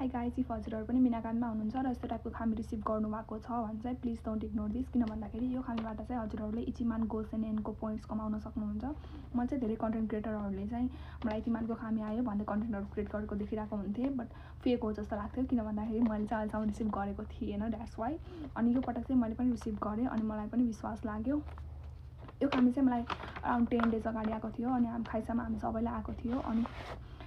Hi guys, if हजुरहरू पनि मीनाकाममा हुनुहुन्छ र यस्तो टाइपको खामी रिसिभ गर्नुभएको छ भने चाहिँ प्लिज डोन्ट इग्नोर दिस। किन भन्दाखेरि यो खामीबाट चाहिँ हजुरहरूले इचिमान गोल्स एन्ड एनको पोइन्ट्स कमाउन सक्नुहुन्छ। मैले चाहिँ धेरै कन्टेन्ट क्रिएटरहरूले चाहिँ मलाई इचिमानको खामी आयो भन्दै कन्टेन्टहरू क्रिएट गरेको देखिरहेको हुन्थेँ, बट फेक हो जस्तो लाग्थ्यो। किन भन्दाखेरि मैले चाहिँ अहिलेसम्म रिसिभ गरेको थिएन, द्याट्स वाइ। अनि यो पटक चाहिँ मैले पनि रिसिभ गरेँ अनि मलाई पनि विश्वास लाग्यो। यो खामी चाहिँ मलाई अराउन्ड 10 डेज अगाडि आएको थियो अनि हामी खाइसामा हामी सबैलाई आएको थियो। अनि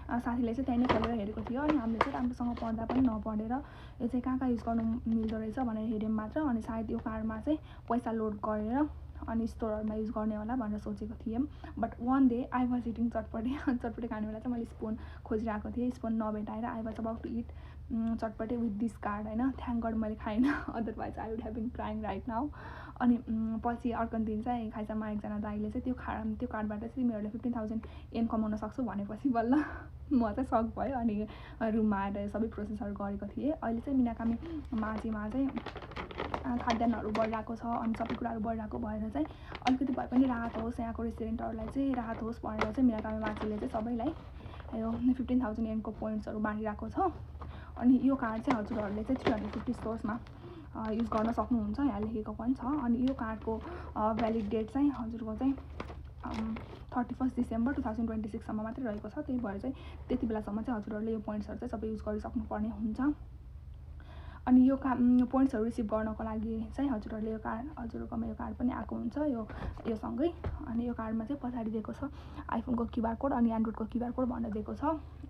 साथीले चाहिँ त्यहीँ नै खोलेर हेरेको थियो अनि हामीले चाहिँ राम्रोसँग पढ्दा पनि नपढेर यो चाहिँ कहाँ युज गर्नु मिल्दो रहेछ भनेर हेऱ्यौँ मात्र। अनि सायद यो कार्डमा चाहिँ पैसा लोड गरेर अनि स्टोरहरूमा युज गर्ने होला भनेर सोचेको थियौँ। But one day I was eating chatpate खाने बेला चाहिँ मैले स्पुन खोजिरहेको थिएँ। स्पुन नभेटाएर I was about to eat chatpate with this card होइन। थ्याङ्क गड मैले खाइनँ, otherwise I would have been crying right now. अनि पछि अर्को दिन चाहिँ खाइसामा एकजना दाइले चाहिँ त्यो कार्डबाट चाहिँ तिमीहरूले 15,000 एन कमाउन सक्छौ भनेपछि बल्ल म चाहिँ सक भयो। अनि रुममा आएर सबै प्रोसेसहरू गरेको थिएँ। अहिले चाहिँ मीनाकामी माझीमा चाहिँ खाद्यान्नहरू बढिरहेको छ अनि सबै कुराहरू बढिरहेको भएर चाहिँ अलिकति भए पनि राहत होस्, यहाँको रेस्टुरेन्टहरूलाई चाहिँ राहत होस् भनेर चाहिँ मीनाकामी माझीले चाहिँ सबैलाई यो 15,000 एनको पोइन्ट्सहरू बाँडिरहेको छ। अनि यो कार्ड चाहिँ हजुरहरूले चाहिँ 350 स्टोर्समा युज गर्न सक्नुहुन्छ, यहाँ लेखेको पनि छ। अनि यो कार्डको भ्यालिड डेट चाहिँ हजुरको चाहिँ 31 डिसेम्बर 2026सम्म मात्रै रहेको छ। त्यही भएर चाहिँ त्यति बेलासम्म चाहिँ हजुरहरूले यो पोइन्ट्सहरू चाहिँ सबै युज गरिसक्नुपर्ने हुन्छ। अनि यो पोइन्ट्सहरू रिसिभ गर्नको लागि चाहिँ हजुरहरूले हजुरकोमा यो कार्ड पनि आएको हुन्छ यो सँगै। अनि यो कार्डमा चाहिँ पछाडि दिएको छ आइफोनको क्युआर कोड अनि एन्ड्रोइडको क्युआर कोड भनेर दिएको छ।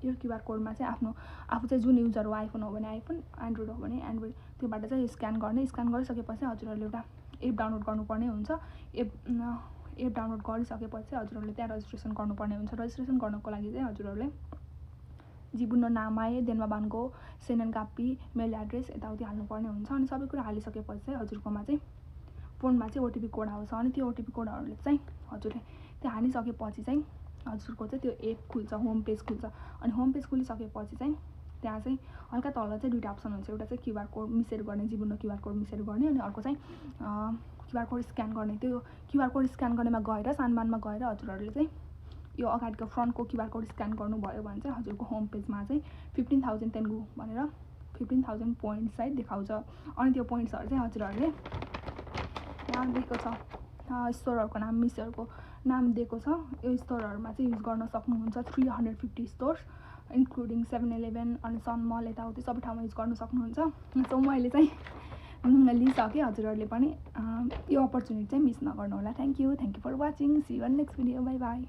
यो क्युआर कोडमा चाहिँ आफू चाहिँ जुन युजर हो, आइफोन हो भने आइफोन, एन्ड्रोइड हो भने एन्ड्रोइड, त्योबाट चाहिँ स्क्यान गरिसकेपछि हजुरहरूले एउटा एप डाउनलोड गर्नुपर्ने हुन्छ। एप डाउनलोड गरिसकेपछि हजुरहरूले त्यहाँ रजिस्ट्रेसन गर्नुपर्ने हुन्छ। रजिस्ट्रेसन गर्नको लागि चाहिँ हजुरहरूले जीवुन नाम आए, देनमा बानको, सेनन कापी, मेल एड्रेस यताउति हाल्नुपर्ने हुन्छ। अनि सबै कुरा हालिसकेपछि चाहिँ हजुरकोमा चाहिँ फोनमा चाहिँ ओटिपी कोड आउँछ। अनि त्यो ओटिपी कोडहरूले चाहिँ हजुरले त्यो हालिसकेपछि चाहिँ हजुरको चाहिँ त्यो एप खुल्छ, होम पेज खुल्छ। अनि होम पेज खुलिसकेपछि चाहिँ त्यहाँ चाहिँ हल्का तल चाहिँ दुईवटा अप्सन हुन्छ। एउटा चाहिँ क्युआर कोड मिसेर गर्ने, जीवुन क्युआर कोड मिसेर गर्ने, अनि अर्को चाहिँ क्युआर कोड स्क्यान गर्ने। त्यो क्युआर कोड स्क्यान गर्नेमा गएर सानबानमा गएर हजुरहरूले चाहिँ यो अगाडिको फ्रन्टको क्युआर कोड स्क्यान गर्नुभयो भने चाहिँ हजुरको होम पेजमा चाहिँ 15,000 तेन्गु भनेर 15,000 पोइन्ट्स चाहिँ देखाउँछ। अनि त्यो पोइन्ट्सहरू चाहिँ हजुरहरूले यहाँ दिएको छ, स्टोरहरूको नाम मिसोहरूको नाम दिएको छ। यो स्टोरहरूमा चाहिँ युज गर्न सक्नुहुन्छ। 350 स्टोर्स इन्क्लुडिङ 7-Eleven अनि सन मल यताउति सबै ठाउँमा युज गर्न सक्नुहुन्छ। सो मैले चाहिँ लिइसकेँ, हजुरहरूले पनि यो अपर्च्युनिटी चाहिँ मिस नगर्नु होला। Thank you for watching, see you in next video, bye by.